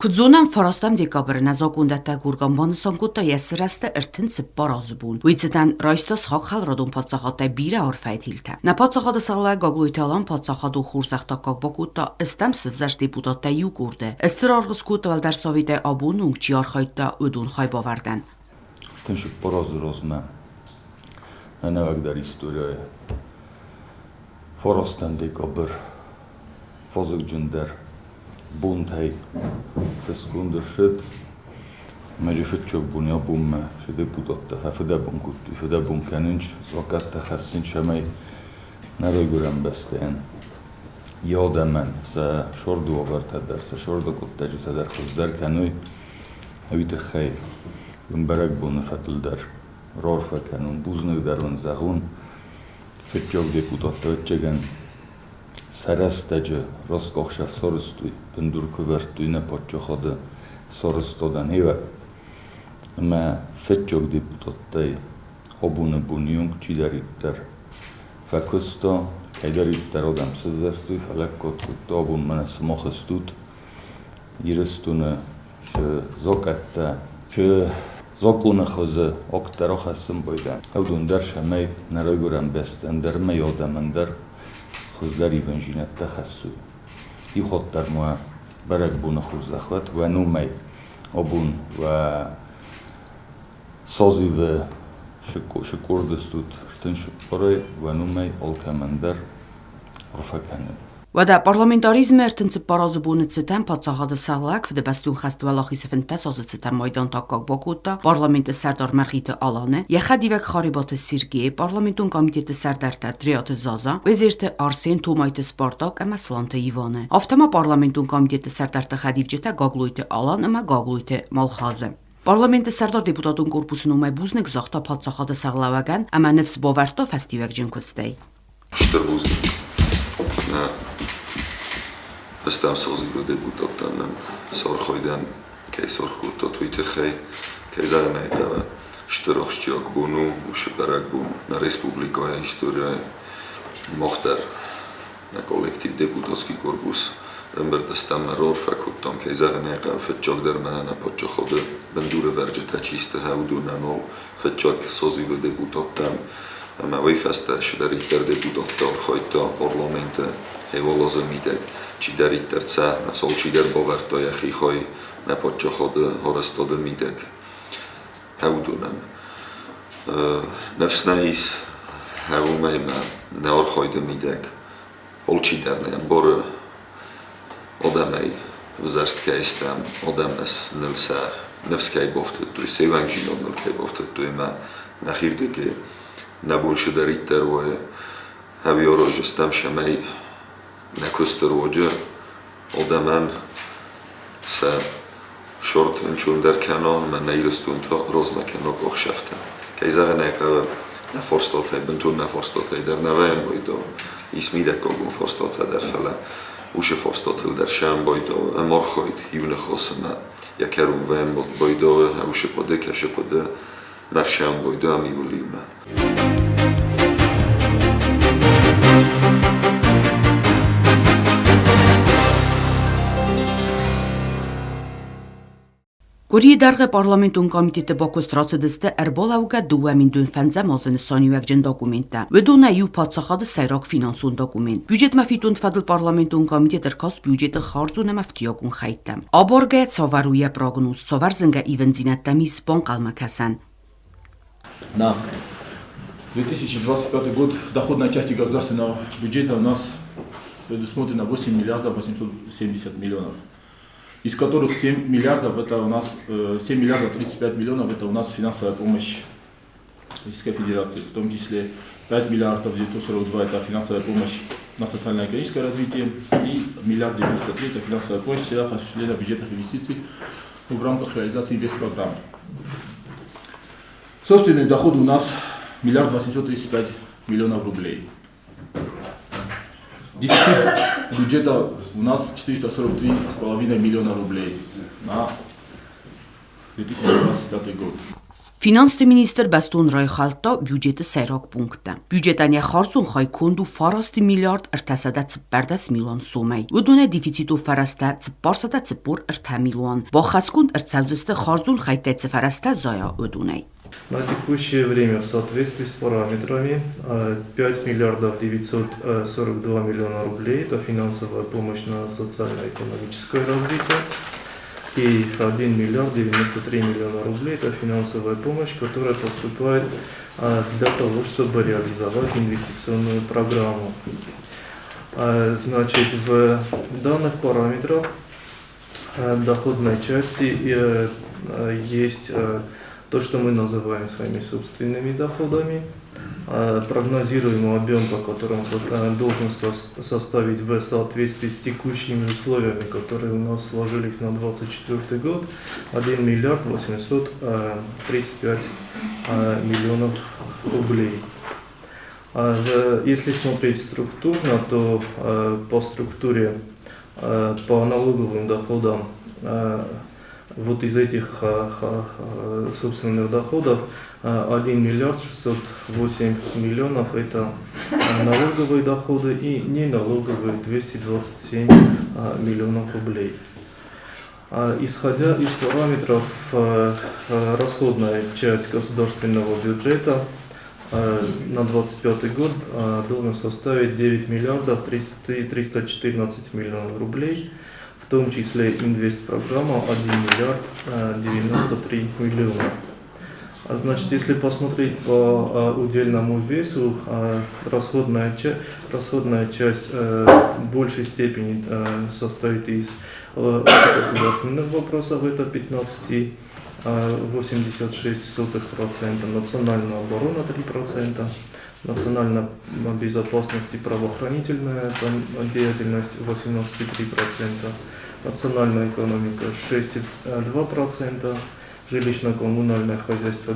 Куыд зонӕм, фарастӕм декабры нӕ закондӕттӕг орган банысан кодта йӕ сырӕзты 34 азы бон. Уый цытӕн райста сыхаг хӕларадон паддзахадтӕй бирӕ арфӕйы телтӕ. Нӕ паддзахады сӕргълӕууӕг Гаглойты Алан паддзахадон хорзӕхтаккаг бакодта стӕм сывзӕрст депутаттӕй иу къорды. Стыр аргъ скодта уӕлдӕр советӕй абоны онг чи архайдта, уыдон хайбавӕрдӕн. 34 азы размӕ ӕнӕуӕгдӕр историяйы фарастӕм декабрь вазыгджындӕр бонтӕй фыцгонд ӕрцыд. Ноджы фыццаг бон йӕ бонмӕ сӕ депутаттӕ фӕфыдӕбон кодтой, фыдӕбон кӕнынц, закъӕттӕ хӕссынц, цӕмӕй нӕ райгуырӕн бӕстӕйӕн йӕ адӕмӕн сӕ сӕрды уавӕртӕ дӕр, сӕ сӕрды хъуыддӕджытӕ дӕр хуыздӕр кӕной, уый тыххӕй уын бӕрӕгбоны фӕдыл дӕр раарфӕ кӕнон, бузныг дӕр уын зӕгъон. Фыццаг депутаттӕ ӕвӕццӕгӕн Сӕ рӕстӕджы Роскъохсӕв сарӕзтой, бындур куы вӕрдтой нӕ паддзахады сарӕзтадӕн хевӕг. Ӕмӕ фыццаг депутаттӕй абоны боны онг чидӕриддӕр фӕкуыста, кӕйдӕриддӕр адӕм сывзӕрстой, фӕлӕггад кодта, абон мӕнӕ сымах стут Ирыстоны цы закъӕттӕ, цы закъоны хуызы акттӕ рахӕссын байдайӕм, уыдон дӕр цӕмӕй нӕ райгуырӕн бӕстӕн дӕр ӕмӕ адӕмӕн дӕр хуыздӕр ивӕндзинӕдтӕ хӕссой. Иу хатт дӕр ма бӕрӕгбоны хорзӕх уӕд уӕ номӕй абон уӕ созывы сыкъорды стут стын сыппарӕй уӕ номӕй алкӕмӕн дӕр арфӕ кӕнын. Уӕдӕ парламентаризмы 34 азы боны цытӕн паддзахады сӕргълӕууӕг Фыдыбӕстон хӕсты уӕлахизы 15 азы цытӕн майданты аккаг бакодта парламенты сӕрдар Мӕргъиты Аланы, йӕ хӕдивӕг Харебаты Сергей, парламентон комитеты сӕрдартӕ Дриаты Заза, Уезерты Арсен, Томайты Спартак ӕмӕ Сланты Иваны. Афтӕ ма парламентон комитеты сӕрдарты хӕдивджытӕ Гаглойты Алан ӕмӕ Гаглойты Малхазы. Парламенты сӕрдар депутатон корпусы номӕй бузныг загъта паддзахады сӕргълӕууӕгӕн ӕмӕ ныфс бавӕрдта фӕстиуӕгджын куыстӕй. Стыр бузныг. Нӕ ӕстӕм созывы депутаттӕн нӕм сархайдӕн кӕй саргъ кодтат, уый тыххӕй, кӕй зӕгъын ӕй хъӕуы, стыр ахсджиаг бон у, уыцы бӕрӕгбон нӕ республикӕйы историйӕ. Мах дӕр, нӕ коллектив депутатский корпус ӕмбырд стӕм ӕмӕ раарфӕ кодтам, кӕй зӕгъын ӕй хъӕуы, фыццагдӕр мӕнӕ нӕ паддзахады бындурӕвӕрджытӕ чи сты, уыдонӕн уал фыццаг созывы депутаттӕм ӕмӕ уый фӕстӕ чидӕриддӕр депутаттӕ архайдта парламенты хевалазы мидӕг, чидӕриддӕр сӕ цал чидӕр бавӕрдта йӕхи хай нӕ паддзахады арӕзтады мидӕг, уыдонӕн. Ныфс нӕ ис, уымӕй ӕмӕ нӕ архайды мидӕг алчидӕр нӕ ӕмбары адӕмӕй ӕвзӕрст кӕй стӕм, адӕм ныл сӕ ныфс кӕй бафтыдтой, се уӕнгзинад ныл кӕй бафтыдтой ӕмӕ нӕхирдыгӕй нӕ бон цыдӕриддӕр уа, ӕви аразы стӕм, цӕмӕй нӕ куысты руаджы адӕмӕн сӕ сорт ӕнцондӕр кӕна ӕмӕ нӕ Ирыстон та размӕ кӕна къахсӕфтӕ. Кӕй зӕгъын ӕй хъӕуы, нӕ фарстатӕй, бынтон нӕ фарстатӕй дӕр нӕ вӕййӕм байдауы. Ис мидӕггагон фарстатӕ дӕр, фӕлӕ уыцы фарстатыл дӕр сӕм байдауы ӕмархайд иу ныхас ӕмӕ йӕ кӕрон вӕййӕм байдауы уыцы хъуыды, кӕсы хъуыды мӕ сӕм байдауӕм иуыл иумӕ. Къуырийы дӕргъы парламентон комитеты бакуыст рацыдысты ӕрбалӕугӕ 2 005 азы нысаниуӕгджын документтӕ. Уыдонӕй иу паддзахады сӕйраг финансон документ. Бюджетмӕ фиддонты фӕдыл парламентон комитет ӕркаст бюджеты хардзон ӕмӕ ӕфтиагон хӕйттӕм. Абаргӕ цавӕр у йӕ прогноз, цавӕр зынгӕ ивындзинӕдтӕм ис банхъӕлмӕ кӕсӕн? На 2025 год в доходной части государственного бюджета у нас предусмотрено 8 миллиардов 870 миллионов, из которых 7 миллиардов это у нас 7 миллиардов 35 миллионов это у нас финансовая помощь Российской Федерации, в том числе 5 миллиардов 942 это финансовая помощь на социально-экономическое развитие и миллиард 93 это финансовая помощь в целях осуществления бюджетных инвестиций в рамках реализации инвестпрограммы. Собственные доходы у нас миллиард 835 миллионов рублей. Дефицит бюджета у нас 443,5 миллиона рублей на 2025 год. Финансты министр бӕстон райхӕлдта бюджеты сӕйраг пункттӕ. Бюджетӕн йӕ хардзон хай конд у 9 миллиард 314 милуан сомӕй. Уыдонӕй дефицитон фӕрӕзтӕ 443 милуан. Бахӕсгонд ӕрцӕудзысты хардзон хӕйттӕй цы фӕрӕзтӕ зайа, уыдонӕй. На текущее время в соответствии с параметрами 5 миллиардов 942 миллиона рублей – это финансовая помощь на социально-экономическое развитие, и 1 миллиард 93 миллиона рублей – это финансовая помощь, которая поступает для того, чтобы реализовать инвестиционную программу. Значит, в данных параметрах доходной части есть то, что мы называем своими собственными доходами, прогнозируемый объем, по которому должен составить в соответствии с текущими условиями, которые у нас сложились на 2024 год, 1 миллиард 835 миллионов рублей. Если смотреть структурно, то по структуре, по налоговым доходам, вот из этих собственных доходов 1 миллиард 608 миллионов – это налоговые доходы и неналоговые 227 миллионов рублей. Исходя из параметров, расходная часть государственного бюджета на 2025 год должен составить 9 миллиардов 314 миллионов рублей, в том числе инвестпрограмма 1 миллиард 93 миллиона. Значит, если посмотреть по удельному весу, расходная часть в большей степени состоит из государственных вопросов, это 15,86%, национальная оборона 3%, национальная безопасность и правоохранительная там, деятельность 18,3%, национальная экономика 6,2%, жилищно-коммунальное хозяйство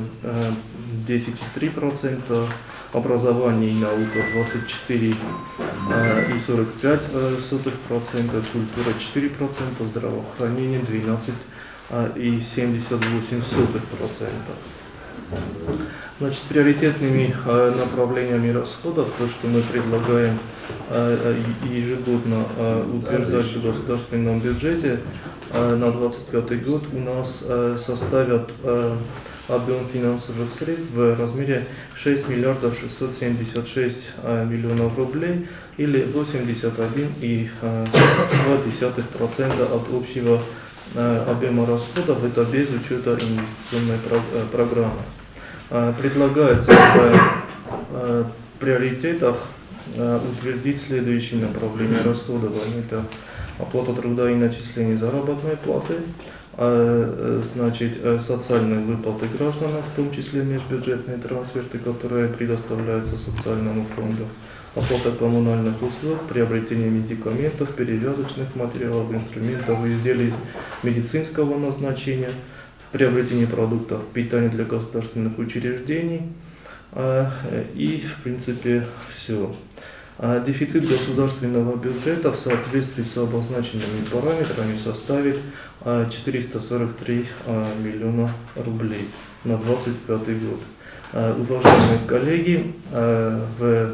10,3%, образование и наука 24,45%, культура 4%, здравоохранение 12,78%. Значит, приоритетными направлениями расходов, то, что мы предлагаем ежегодно утверждать в государственном бюджете на 2025 год, у нас составят объем финансовых средств в размере 6 миллиардов 676 миллионов рублей или 81,2% от общего объема расходов, это без учета инвестиционной программы. Предлагается в приоритетах утвердить следующие направления расходования. Это оплата труда и начисление заработной платы, значит, социальные выплаты гражданам, в том числе межбюджетные трансферты, которые предоставляются социальному фонду, оплата коммунальных услуг, приобретение медикаментов, перевязочных материалов, инструментов и изделий медицинского назначения, приобретение продуктов питания для государственных учреждений и, в принципе, все. Дефицит государственного бюджета в соответствии с обозначенными параметрами составит 443 миллиона рублей на 2025 год. Уважаемые коллеги, в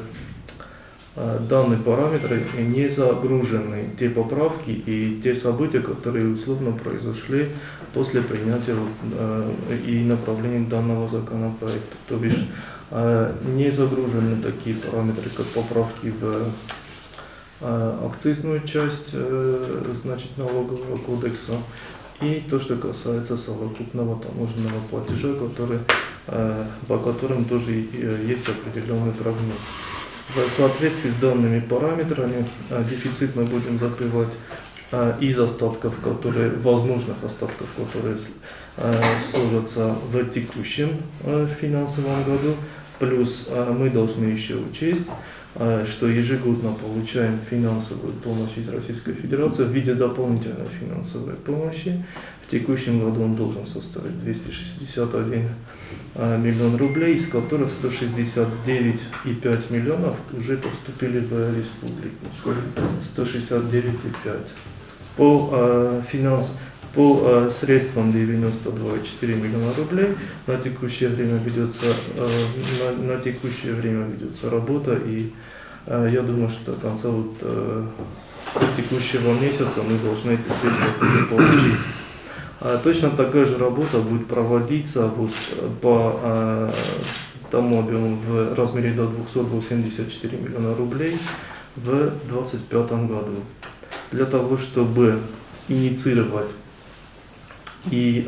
данные параметры не загружены те поправки и те события, которые условно произошли после принятия и направления данного законопроекта. То бишь не загружены такие параметры, как поправки в акцизную часть, значит, налогового кодекса и то, что касается совокупного таможенного платежа, который, по которым тоже есть определенный прогноз. В соответствии с данными параметрами дефицит мы будем закрывать из остатков, которые, возможных остатков, которые сложатся в текущем финансовом году. Плюс мы должны еще учесть, что ежегодно получаем финансовую помощь из Российской Федерации в виде дополнительной финансовой помощи. В текущем году он должен составить 261 миллион рублей, из которых 169,5 миллионов уже поступили в республику. Сколько? 169,5. По По средствам 92,4 миллиона рублей на текущее время ведется работа, и я думаю, что до конца вот текущего месяца мы должны эти средства тоже получить. Точно такая же работа будет проводиться вот по тому объему в размере до 284 миллиона рублей в 2025 году. Для того, чтобы инициировать и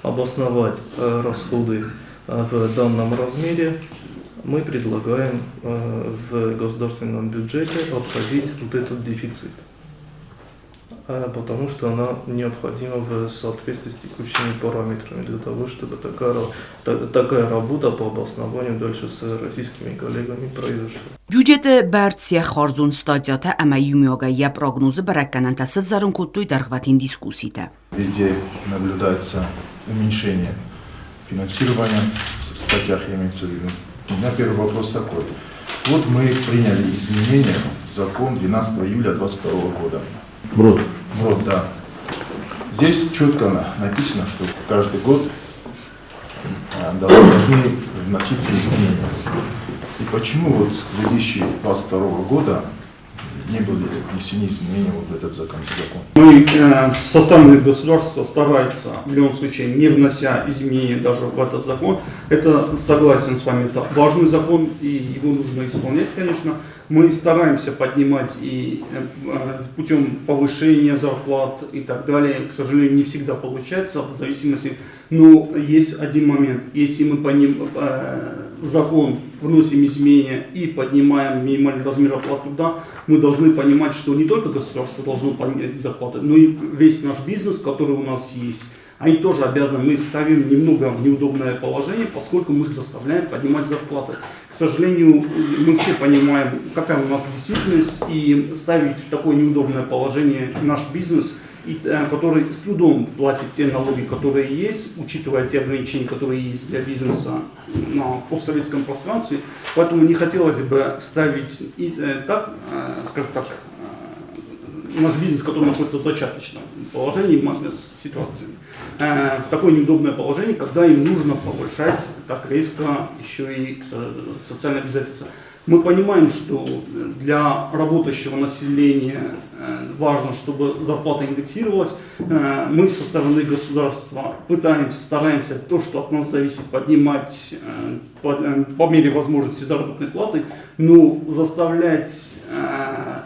обосновать расходы в данном размере, мы предлагаем в государственном бюджете отразить вот этот дефицит, потому что она необходима в соответствии с текущими параметрами для того, чтобы такая работа по обоснованию дальше с российскими коллегами произошла. Бюджеты бӕрц йӕ хардзон статьятӕ ӕмӕ иумиагӕй йӕ прогнозы бӕрӕггӕнӕнтӕ сывзарын кодтой дӕргъвӕтин дискусситӕ. Везде наблюдается уменьшение финансирования в статьях, имеется в виду. У меня первый вопрос такой. Вот мы приняли изменения в закон 12 июля 2022 года. МРОТ. МРОТ, да. Здесь четко написано, что каждый год должны вноситься изменения. И почему вот с 2022 года не были внесены изменения вот в этот закон? Мы со стороны государства стараемся, в любом случае, не внося изменения даже в этот закон. Это, согласен с вами, это важный закон, и его нужно исполнять, конечно. Мы стараемся поднимать и путем повышения зарплат и так далее. К сожалению, не всегда получается, в зависимости. Но есть один момент. Если мы по ним, закон вносим изменения и поднимаем минимальный размер оплаты труда, мы должны понимать, что не только государство должно поднять зарплату, но и весь наш бизнес, который у нас есть, они тоже обязаны, мы их ставим немного в неудобное положение, поскольку мы их заставляем поднимать зарплаты. К сожалению, мы все понимаем, какая у нас действительность, и ставить в такое неудобное положение наш бизнес, который с трудом платит те налоги, которые есть, учитывая те ограничения, которые есть для бизнеса на постсоветском пространстве. Поэтому не хотелось бы ставить и, так, скажем так, наш бизнес, который находится в зачаточном положении, ситуации, в такое неудобное положение, когда им нужно повышать так резко еще и социальные обязательства. Мы понимаем, что для работающего населения важно, чтобы зарплата индексировалась. Мы со стороны государства пытаемся, стараемся то, что от нас зависит, поднимать по мере возможности заработной платы, но заставлять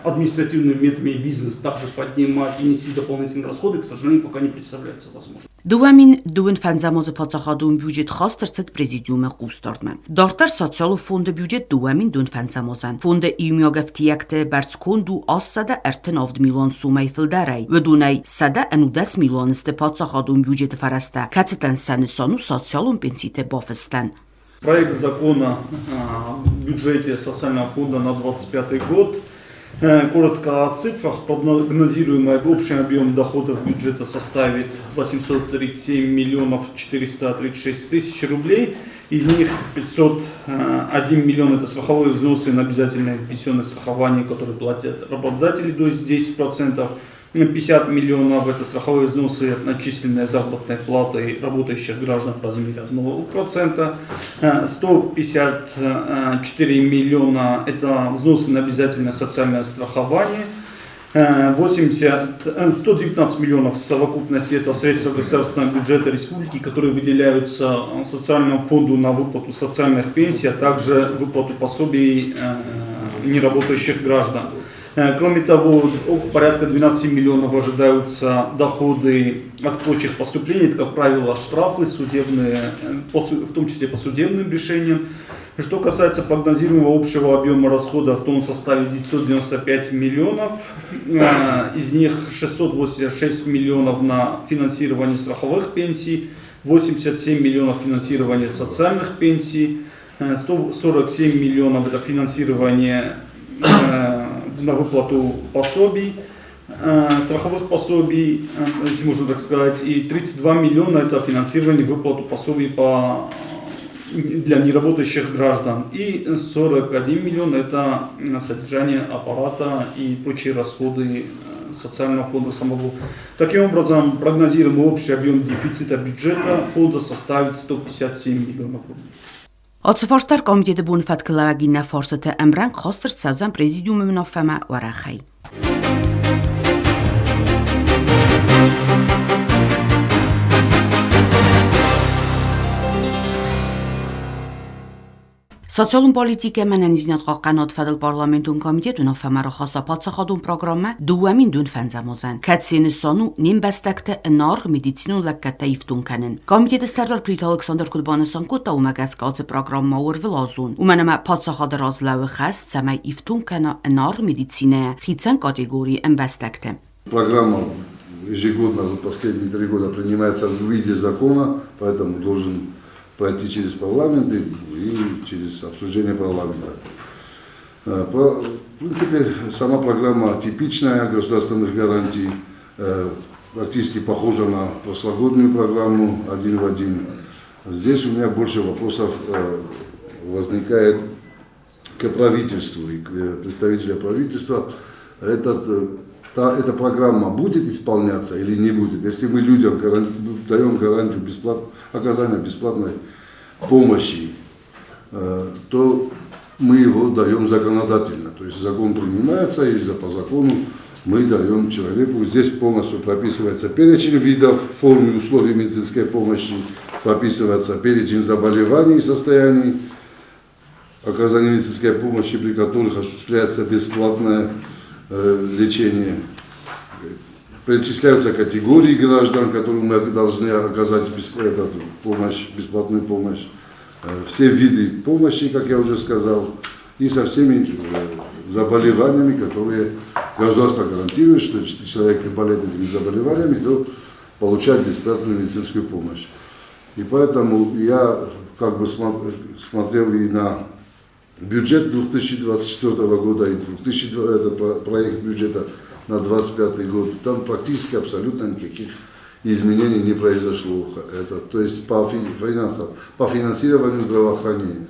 административными методами бизнес также поднимать и нести дополнительные расходы, к сожалению, пока не представляется возможным. 2055 азы паддзахадон бюджет хаст ӕрцыд президиумы хъусдардмӕ. Дарддӕр социалон фонды бюджет 2025 азӕн. Фонды иумиаг ӕфтиӕгты бӕрц конд у 837 милуан сомӕй фылдӕрӕй. Уыдонӕй 111 милуан сты паддзахадон бюджеты фӕрӕзтӕ, кӕцытӕн сӕ нысан у социалон пенситы бафыстӕн. Проект закона о бюджете социального фонда на 2025 год. Коротко о цифрах. Прогнозируемый общий объем доходов бюджета составит 837 миллионов 436 тысяч рублей. Из них 501 миллион – это страховые взносы на обязательное пенсионное страхование, которые платят работодатели, то есть 10%. 50 миллионов – это страховые взносы от начисленной заработной платы работающих граждан в размере 1%. 154 миллиона – это взносы на обязательное социальное страхование. 119 миллионов в совокупности – это средства государственного бюджета республики, которые выделяются социальному фонду на выплату социальных пенсий, а также выплату пособий неработающих граждан. Кроме того, порядка 12 миллионов ожидаются доходы от прочих поступлений, это, как правило, штрафы судебные, в том числе по судебным решениям. Что касается прогнозируемого общего объема расходов, то он составит 995 миллионов, из них 686 миллионов на финансирование страховых пенсий, 87 миллионов финансирование социальных пенсий, 147 миллионов это финансирование на выплату пособий, страховых пособий, если можно так сказать, и 32 миллиона это финансирование выплату пособий для неработающих граждан, и 41 миллион это содержание аппарата и прочие расходы социального фонда самого. Таким образом, прогнозируемый общий объем дефицита бюджета фонда составит 157 миллионов рублей. Ацы фарст дӕр комитеты боны фӕткы лӕууӕг иннӕ фарстыты ӕмрӕнхъ хаст ӕрцӕудзӕн президиумы уынаффӕмӕ уӕрӕхӕй. Социалон политикӕ ӕмӕ ӕнӕниздзинадхъахъхъӕнады фӕдыл парламентон комитет уынаффӕмӕ рахаста паддзахадон программӕ 2025 азӕн, кӕцыйы нысан у не мбӕстӕгты ӕнӕаргъ медицинон лӕггӕдтӕ ифтонг кӕнын. Комитеты сӕрдар Плиты Александр куыд банысан кодта, уымӕ гӕсгӕ ацы программӕ у ӕрвылазон, уымӕн ӕмӕ паддзахады раз лӕууы хӕс, цӕмӕй ифтонг кӕна ӕнӕаргъ медицинӕйӕ хицӕн категорийы ӕмбӕстӕгты. Программа ежегодно, вот последние 3 года принимается в виде закона, поэтому должен пройти через парламент и через обсуждение парламента. В принципе, сама программа типичная государственных гарантий, практически похожа на прошлогоднюю программу один в один. Здесь у меня больше вопросов возникает к правительству и к представителям правительства. Эта программа будет исполняться или не будет? Если мы людям даем гарантию оказания бесплатной помощи, то мы его даем законодательно. То есть закон принимается, и по закону мы даем человеку. Здесь полностью прописывается перечень видов, форм и условий медицинской помощи, прописывается перечень заболеваний и состояний, оказания медицинской помощи, при которых осуществляется бесплатное лечение. Перечисляются категории граждан, которым мы должны оказать помощь, бесплатную помощь. Все виды помощи, как я уже сказал, и со всеми заболеваниями, которые государство гарантирует, что если человек болеет этими заболеваниями, то получает бесплатную медицинскую помощь. И поэтому я как бы смотрел и на бюджет 2024 года, и 2002, это проект бюджета на 2025 год. Там практически абсолютно никаких изменений не произошло. Это, то есть по финансам, по финансированию здравоохранения.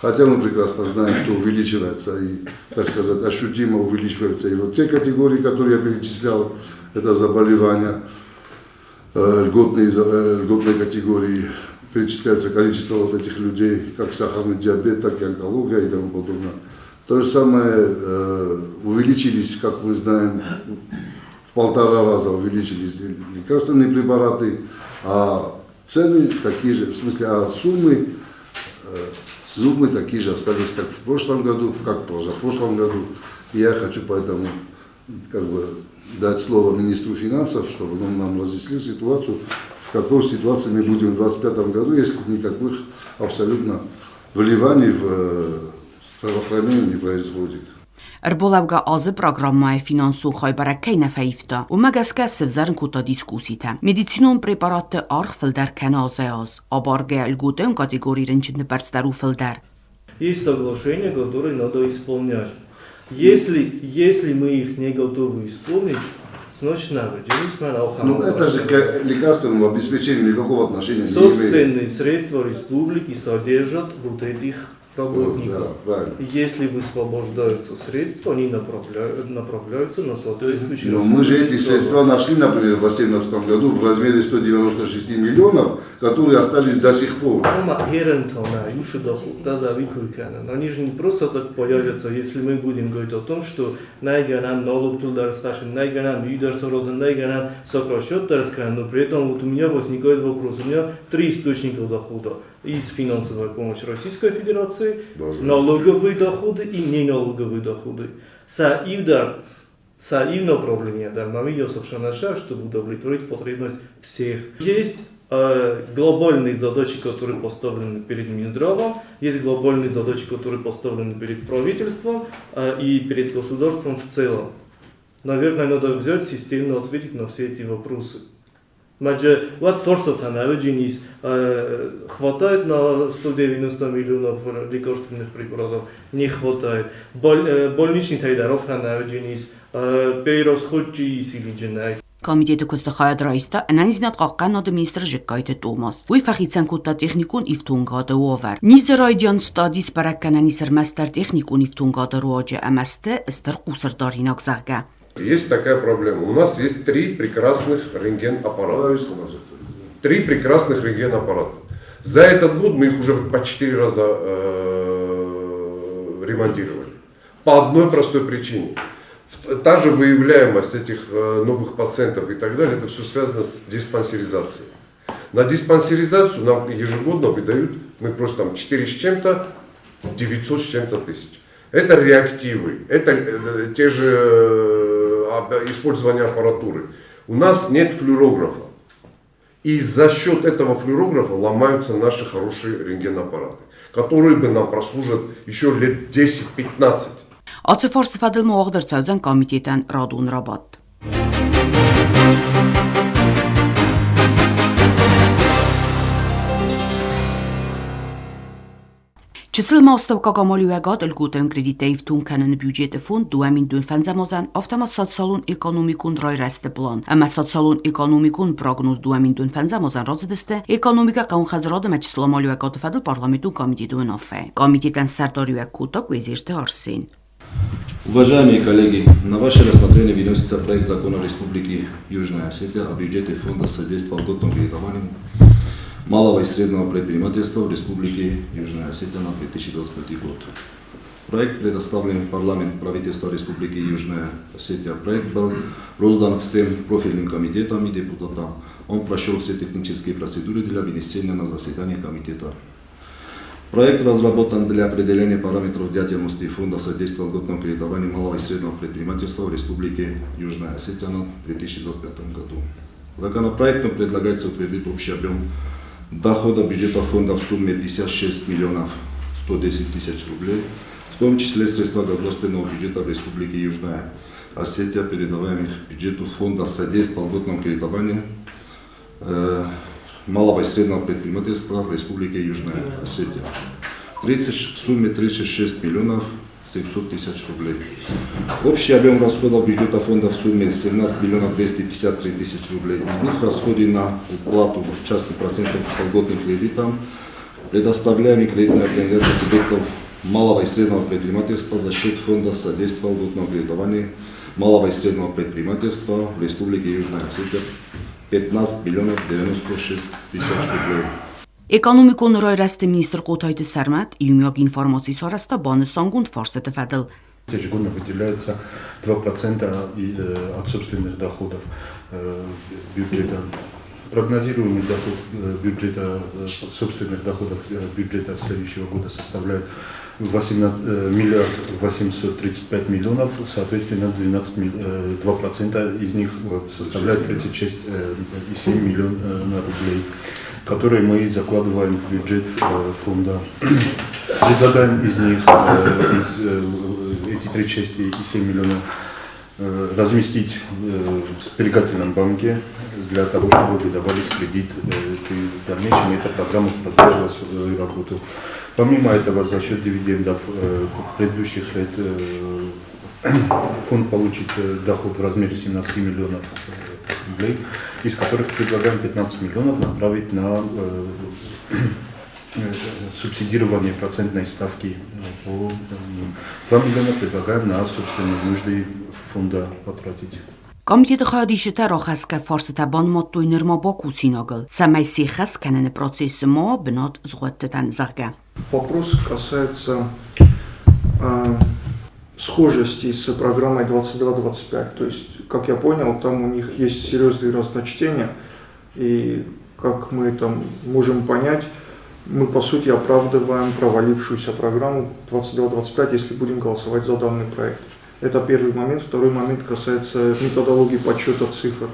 Хотя мы прекрасно знаем, что увеличивается и, так сказать, ощутимо увеличиваются и вот те категории, которые я перечислял, это заболевания, льготные категории, перечисляются количество вот этих людей, как сахарный диабет, так и онкология и тому подобное. То же самое увеличились, как мы знаем, в 1,5 раза увеличились лекарственные препараты, а цены такие же, в смысле, а суммы такие же остались, как в прошлом году, как в позапрошлом году. И я хочу поэтому как бы дать слово министру финансов, чтобы он нам разъяснил ситуацию, в какой ситуации мы будем в 2025 году, если никаких абсолютно вливаний в здравоохранение не производит. Ӕрбалӕугӕ азы программӕйы финансон хай бӕрӕг кӕй нӕ фӕивта, уымӕ гӕсгӕ сӕвзӕрын кодта дискусситӕ. Медицинон препаратты аргъ фылдӕр кӕны азӕй-аз. Абаргӕйӕ льготӕйон категорийы рынчынты бӕрц дӕр у фылдӕр. Есть соглашения, которые надо исполнять. Если мы их не готовы исполнить, значит надо. Ну это же к лекарственному обеспечению никакого отношения не имеет. Собственные средства республики содержат вот этих работников. Да, правильно. Если высвобождаются средства, они направляются на соответствующие Но мы же эти расходы. средства нашли, например, в 2018 году в размере 196 миллионов, которые остались до сих пор. Они же не просто так появятся, если мы будем говорить о том, что нӕй гӕнӕн налогтыл дӕр схӕцын, нӕй гӕнӕн уый дӕр саразын, нӕй гӕнӕн сокращать дӕр скӕнын, но при этом вот у меня возникает вопрос, у меня три источника дохода. Из финансовой помощи Российской Федерации, Должны. Налоговые доходы и неналоговые доходы. Сӕ иу дӕр, сӕ иу направление дӕр ма совершенно, чтобы удовлетворить потребность всех. Есть глобальные задачи, которые поставлены перед Минздравом, есть глобальные задачи, которые поставлены перед правительством и перед государством в целом. Наверное, надо взять системно ответить на все эти вопросы. Маджа, вот хватает на 190 миллионов лекарственных препаратов, не хватает. Больничный тайдаров перерасход или Комитеты куысты хайад райста ӕнӕниздзинад хъахъхъӕнынады министр Джыккайты Томас. Уый фӕхицӕн кодта техникон ифтонгады уавӕр. Низы райдиан стади сбӕрӕг кӕнӕн ис ӕрмӕстдӕр техникон ифтонгады руаджы ӕмӕ сты стыр хъусӕрдаринаг, зӕгъгӕ. Есть такая проблема. У нас есть три прекрасных рентген-аппарата. Три прекрасных рентген-аппарата. За этот год мы их уже по 4 раза ремонтировали. По одной простой причине. Та же выявляемость этих новых пациентов и так далее, это все связано с диспансеризацией. На диспансеризацию нам ежегодно выдают, мы просто там 4 с чем-то, 900 с чем-то тысяч. Это реактивы, это те же использование аппаратуры. У нас нет флюорографа. И за счет этого флюорографа ломаются наши хорошие рентгенаппараты, которые бы нам прослужат еще лет 10-15. Ацы фарсты фӕдыл ма уагъд ӕрцӕудзӕн комитетӕн радон рабадт. Чысыл ма астӕуккаг амалиуӕгад льготӕйон кредиттӕ ифтонг кӕныны бюджеты фонд 2015 азӕн, афтӕ ма социалон-экономикон райрӕзты план ӕмӕ социалон-экономикон прогноз 2015 азӕн рацыдысты экономикӕ, хъӕууон хӕдзарад ӕмӕ чысыл амалиуӕгады фӕдыл парламентон комитеты уынаффӕйы. Комитетӕн сӕрдариуӕг кодта Куезерты Арсен. Уважаемые коллеги, на ваше рассмотрение выносится проект закона Республики Южная Осетия о бюджете Фонда содействия льготному кредитованию малого и среднего предпринимательства в Республике Южная Осетия на 2025 год. Проект предоставлен в парламент правительства Республики Южная Осетия. Проект был роздан всем профильным комитетам и депутатам. Он прошел все технические процедуры для вынесения на заседание комитета. Проект разработан для определения параметров деятельности Фонда содействия льготному кредитованию малого и среднего предпринимательства в Республике Южная Осетия на 2025 году. Законопроектом предлагается утвердить общий объем дохода бюджета фонда в сумме 56 миллионов 110 тысяч рублей, в том числе средства государственного бюджета в Республике Южная Осетия, передаваемых бюджету фонда содействия льготному кредитованию малого и среднего предпринимательства в Республике Южная Осетия. В сумме 36 миллионов 700 тысяч рублей. Общий объем расходов бюджета фонда в сумме 17 миллионов 253 тысячи рублей. Из них расходы на уплату частных процентов по льготным кредитам, предоставляемые кредитной организации субъектов малого и среднего предпринимательства за счет фонда содействия льготному кредитованию малого и среднего предпринимательства в Республике Южная Осетия 15 миллионов 96 тысяч рублей. Экономикон райрӕзты министр Хъотайты Сӕрмӕт иумиаг информаци сарӕзта банысангонд фарстыты фӕдыл. Ежегодно выделяется 2% от собственных доходов бюджета. Прогнозируемый доход бюджета, собственных доходов бюджета следующего года составляет 18 миллиард 835 миллионов, соответственно, 2% из них составляет 36,7 миллиона рублей, которые мы закладываем в бюджет фонда. Предлагаем из них эти 36,7 миллиона разместить в сберегательном банке для того, чтобы выдавались кредит. В дальнейшем эта программа продолжила свою работу. Помимо этого, за счет дивидендов предыдущих лет фонд получит доход в размере 17 миллионов рублей, из которых предлагаем 15 миллионов направить на субсидирование процентной ставки. По 2 миллиона предлагаем на собственные нужды фонда потратить. Комитеты хайадисджытӕ рахӕсгӕ фарстытӕ банымадтой нырма бакусинагыл, цӕмӕй сӕххӕст кӕныны процессы ма уа бынат згъуыдтытӕн, зӕгъгӕ. Вопрос касается схожести с программой 22-25. То есть, как я понял, там у них есть серьезные разночтения, и как мы там можем понять, мы по сути оправдываем провалившуюся программу 22-25, если будем голосовать за данный проект. Это первый момент. Второй момент касается методологии подсчета цифр.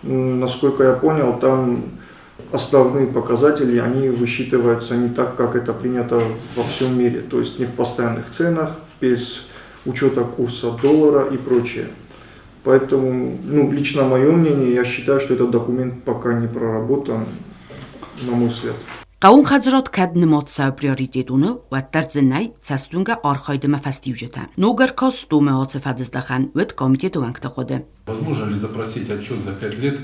Насколько я понял, там основные показатели, они высчитываются не так, как это принято во всем мире. То есть не в постоянных ценах, без учета курса доллара и прочее. Поэтому, лично мое мнение, я считаю, что этот документ пока не проработан, на мой взгляд. Хъӕууон хӕдзарад кӕд нымад цӕуы приоритетоныл, уӕддӕр дзы нӕй цӕстуынгӕ архайды ӕмӕ фӕстиуджытӕ. Ног ӕркаст домы ацы фӕдыздӕхӕн, уыд комитеты уӕнгты хъуыды. Возможно ли запросить отчет за 5 лет,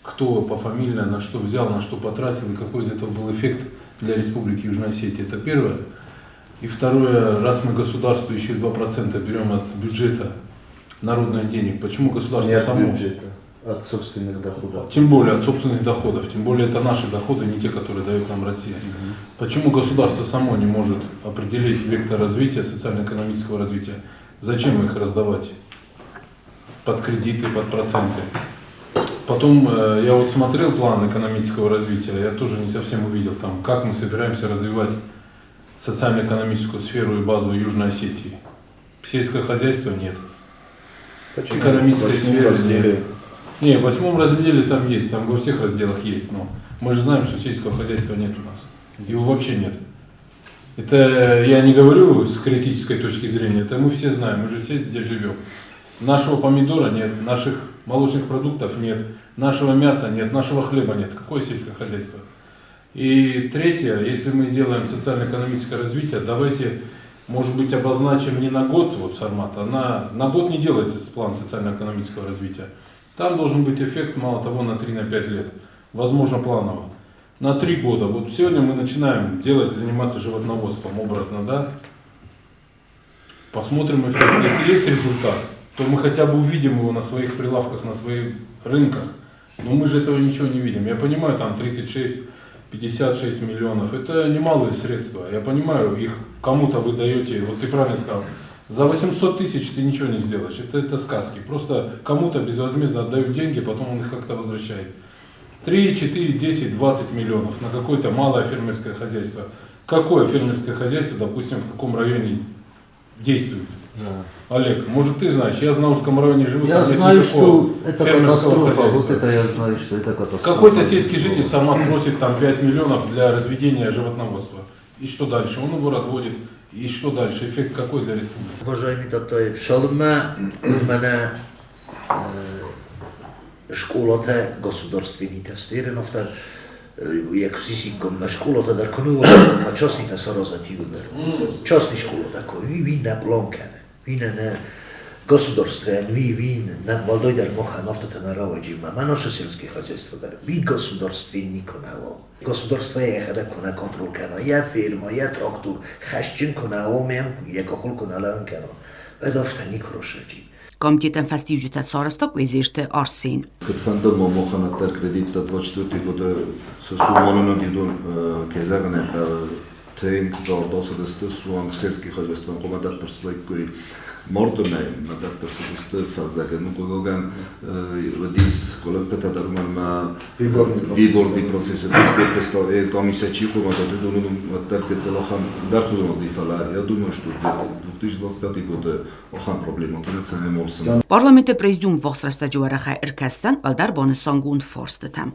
кто пофамильно на что взял, на что потратил и какой из этого был эффект для Республики Южная Осетия? Это первое. И второе, раз мы государство еще 2% берем от бюджета народных денег? Почему государство Не от само? бюджета, от собственных доходов. Тем более от собственных доходов, тем более это наши доходы, не те, которые дает нам Россия. Почему государство само не может определить вектор развития, социально-экономического развития? Зачем их раздавать под кредиты, под проценты? Потом я вот смотрел план экономического развития, я тоже не совсем увидел там, как мы собираемся развивать социально-экономическую сферу и базу Южной Осетии. Сельское хозяйство нет. Почему? Экономической В восьмом сферы разделе. нет. Не, в 8 разделе там есть, там во всех разделах есть, но мы же знаем, что сельского хозяйства нет у нас. Его вообще нет. Это я не говорю с критической точки зрения, это мы все знаем, мы же все здесь живем. Нашего помидора нет, наших молочных продуктов нет, нашего мяса нет, нашего хлеба нет. Какое сельское хозяйство? И третье, если мы делаем социально-экономическое развитие, давайте, может быть, обозначим не на год, вот Сармат, а на год не делается план социально-экономического развития. Там должен быть эффект, мало того, на 3-5 лет, возможно, планово. На 3 года. Вот сегодня мы начинаем делать, заниматься животноводством образно, да? Посмотрим эффект. Если есть результат, то мы хотя бы увидим его на своих прилавках, на своих рынках. Но мы же этого ничего не видим. Я понимаю, там 36, 56 миллионов. Это немалые средства. Я понимаю, их кому-то вы даете. Вот ты правильно сказал. За 800 тысяч ты ничего не сделаешь. Это сказки. Просто кому-то безвозмездно отдают деньги, потом он их как-то возвращает. 3, 4, 10, 20 миллионов на какое-то малое фермерское хозяйство. Какое фермерское хозяйство, допустим, в каком районе действует? Да. Олег, может ты знаешь, я в Наурском районе живу, Я там нет знаю, никакого что это фермерского катастрофа, хозяйства. вот это я знаю, что это катастрофа. Какой-то сельский житель сама просит там 5 миллионов для разведения животноводства. И что дальше? Он его разводит. И что дальше? Эффект какой для республики? Уважаемый Татаев, шалма мене школата государственни тестирановта яксисиком на школата дар куну ма частни тасаразати частни школата ко ви ви на план кане ви на государствен ви ви на молдой дар моха нафтата на раваджи ма ма наше сельское хозяйство дар ви государственни кунаво государство я хада куна контрол кана я фирма я трактор хашчин кунаво мем яко хул куналан кана ведафтани крошаджи Комитетэн фастивжитэ сарасток везирты Арсен. Кытфанды момоханаттар кредитта 24 года сумманын дидон кезагыне тэнг дордосыдысты суанг сельский хозяйство комадаттар слайкой мордуме мадаттар сыдысты фаззаген когоган дис колемпета дарман выборный процесс дис комиссия чикума дадуну маттар кецелахан дархудун дифала. Я думаю, что 2025 год охан проблема тырыцаны морсын. Парламенты президиум вохсраста жуараха иркастан алдар бонусангун форстытам.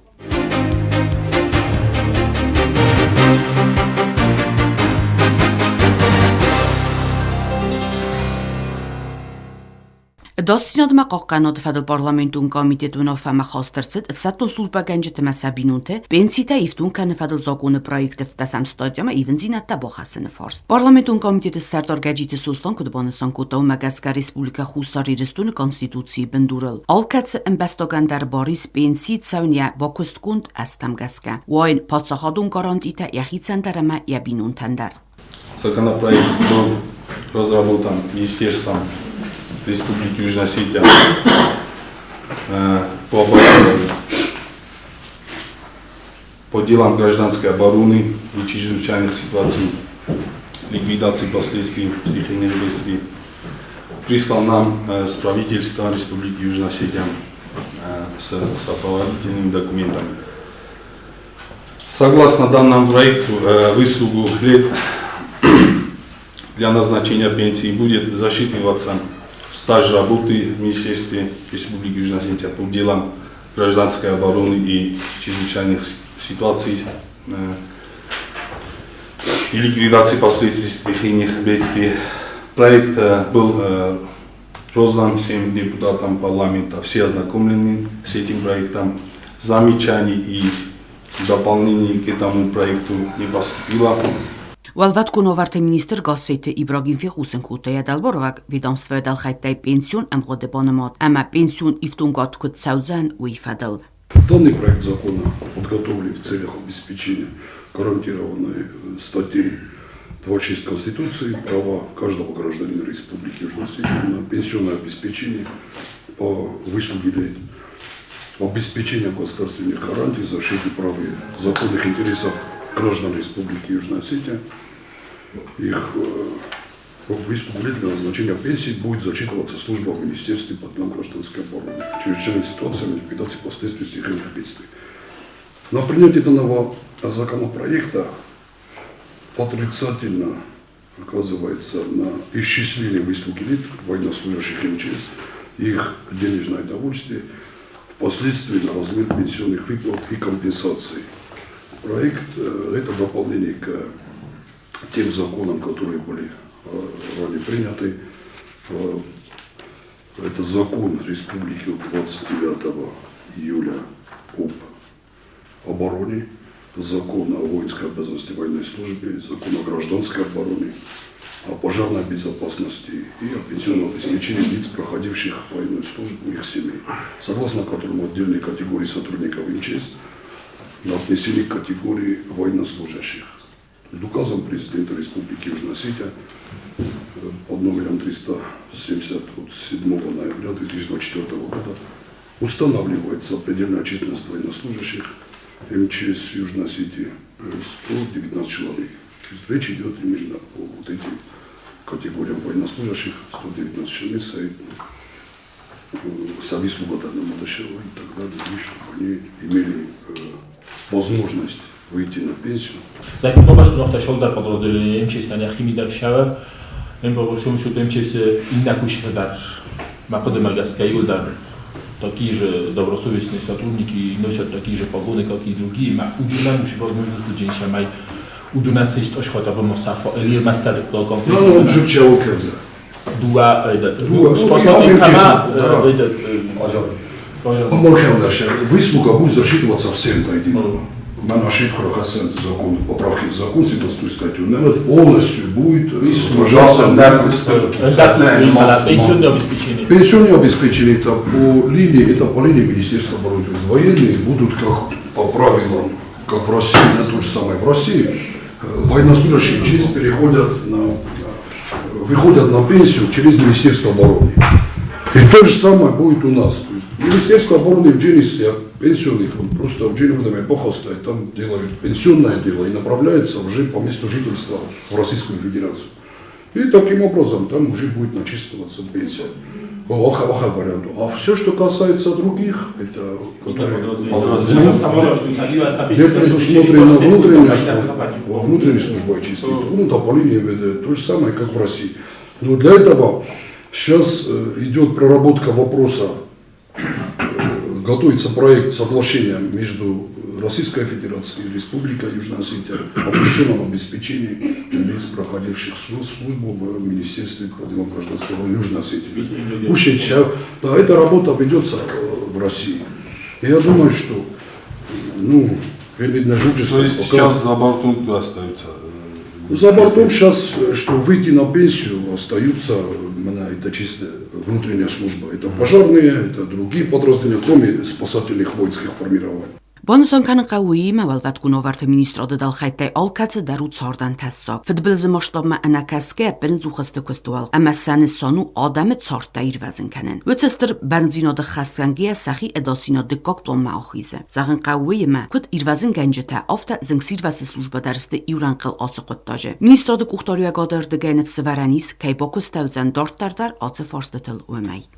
Դասցինադմա ყაყანოთ ფადլ პარლამენტუნ კომიტეტუნ ოფამა ხოსტერცეთ ვსატონ სულპაგანჯ თმასაბინუნთე პენსიტა იფტუნ კან ფადլ ზოკუნ პროექტ ფტასამ სტოდიამა ივენძინატა ბოხასენ ფორს პარლამენტუნ კომიტეტის სარტორ გაჯიტ სუსლონ კუდბონესონ კუტო მაგასკა რესპუბლიკა ხუსარ ირესტუნ კონსტიტუცი ბնդურელ ალკაც ემბასტოგანდარ ბორის პენსი ცავნია ბოქუსტკუნდ ასტამგასკა უაინ პაცახადუნ გარანტიტა იახიცანდარამა იაბინუნთანდარ. Законопроект был разработан Министерством Республики Южная Осетия по делам гражданской обороны и чрезвычайных ситуаций, ликвидации последствий стихийных бедствий. Прислал нам с правительства Республики Южная Осетия с сопроводительными документами. Согласно данному проекту, выслугу лет для назначения пенсии будет засчитываться стаж работы в Министерстве Республики Южная Осетия по делам гражданской обороны и чрезвычайных ситуаций и ликвидации последствий стихийных бедствий. Проект был роздан всем депутатам парламента, все ознакомлены с этим проектом. Замечаний и дополнений к этому проекту не поступило. Уӕлвӕткон уавӕрты министр Гасситы Ибрагим фехъусын кодта йӕ дӕлбаруӕг ведомствойы дӕлхӕйттӕй пенсион ӕмгъуыды банымад ӕмӕ пенсион ифтонгад куыд цӕудзӕн, уый фӕдыл. Данный проект закона подготовили в целях обеспечения гарантированной статьи 26 Конституции права каждого гражданина Республики Южная Осетия на пенсионное обеспечение по выслуге лет, обеспечение государственных гарантий, защиты прав и законных интересов граждан Республики Южная Осетия, их выслугу лет для назначения пенсии будет зачитываться служба в Министерстве по делам гражданской обороны, чрезвычайной ситуации, ликвидации последствий стихийных бедствий. На принятие данного законопроекта отрицательно оказывается на исчисление выслуги лет военнослужащих МЧС, их денежное довольствие, впоследствии на размер пенсионных выплат и компенсаций. Проект – это дополнение к тем законам, которые были ранее приняты. Это закон Республики от 29 июля об обороне, закон о воинской обязанности военной службе, закон о гражданской обороне, о пожарной безопасности и о пенсионном обеспечении лиц, проходивших военную службу, их семей, согласно которому отдельные категории сотрудников МЧС отнесены к категории военнослужащих. То есть указом президента Республики Южная Осетия под номером 370 от 7 ноября 2024 года устанавливается предельная численность военнослужащих МЧС Южной Осетии 119 человек. То есть речь идет именно о вот этим категориям военнослужащих, 119 человек, Савислуга и так далее, чтобы они имели возможность выйти на пенсию. Такие же добросовестные сотрудники носят такие же погоны, как и другие. Выслуга будет засчитываться всем до единого. На нашей закон, поправки в закон, 17 статью, полностью будет сражаться на пенсионное обеспечение. Пенсионное обеспечение это по линии Министерства обороны. То есть военные будут как по правилам, как в России, на то же самое в России, военнослужащие МЧС выходят на пенсию через Министерство обороны. И то же самое будет у нас. То есть Министерство обороны в Дженисе, пенсионный фонд, просто в Дженисе эпоха стоит, там делают пенсионное дело и направляются уже по месту жительства в Российскую Федерацию. И таким образом там уже будет начисливаться пенсия. А все, что касается других, это которые где предусмотрена внутренняя служба, внутренняя служба очистить, ну, там по линии МВД, то же самое, как в России. Но для этого сейчас идет проработка вопроса, готовится проект соглашения между Российской Федерацией и Республикой Южная Осетия о пенсионном обеспечении лиц, проходивших службу в Министерстве по делам гражданской войны Южной Осетии. Да, эта работа ведется в России. И я думаю, что, ну, видно, То есть сейчас за бортом остаются? За бортом сейчас, что выйти на пенсию, остаются, это чисто внутренняя служба. Это пожарные, это другие подразделения, кроме спасательных воинских формирований. Банысан кӕнын хъӕуы уыимӕ уӕлвӕткон уавӕрты министрады дӕлхӕйттӕй алкӕцы дӕр у цардӕн тӕссаг. Фыдбылызы масштабмӕ ӕнӕкӕсгӕ ӕппынӕдзух сты куыстуал ӕмӕ сӕ нысан у адӕмы цардтӕ ирвӕзын кӕнын. Уыцы стыр бӕрндзинады ххӕстгӕнгӕйӕ сӕхи ӕдасдзинад дыккаг планмӕ ахизы. Зӕгъын хъӕуы уыимӕ, куыд ирвӕзынгӕнджытӕ, афтӕ зынгсирвӕзты службӕ дӕр сты иу рӕнхъыл ацы хъуыддаджы. Министрады къухдариуӕгады ӕрдыгӕй ныфсӕвӕрӕн ис, кӕй бакуыстӕуыдзӕн дарддӕр дӕр ацы фарстытыл уымӕй.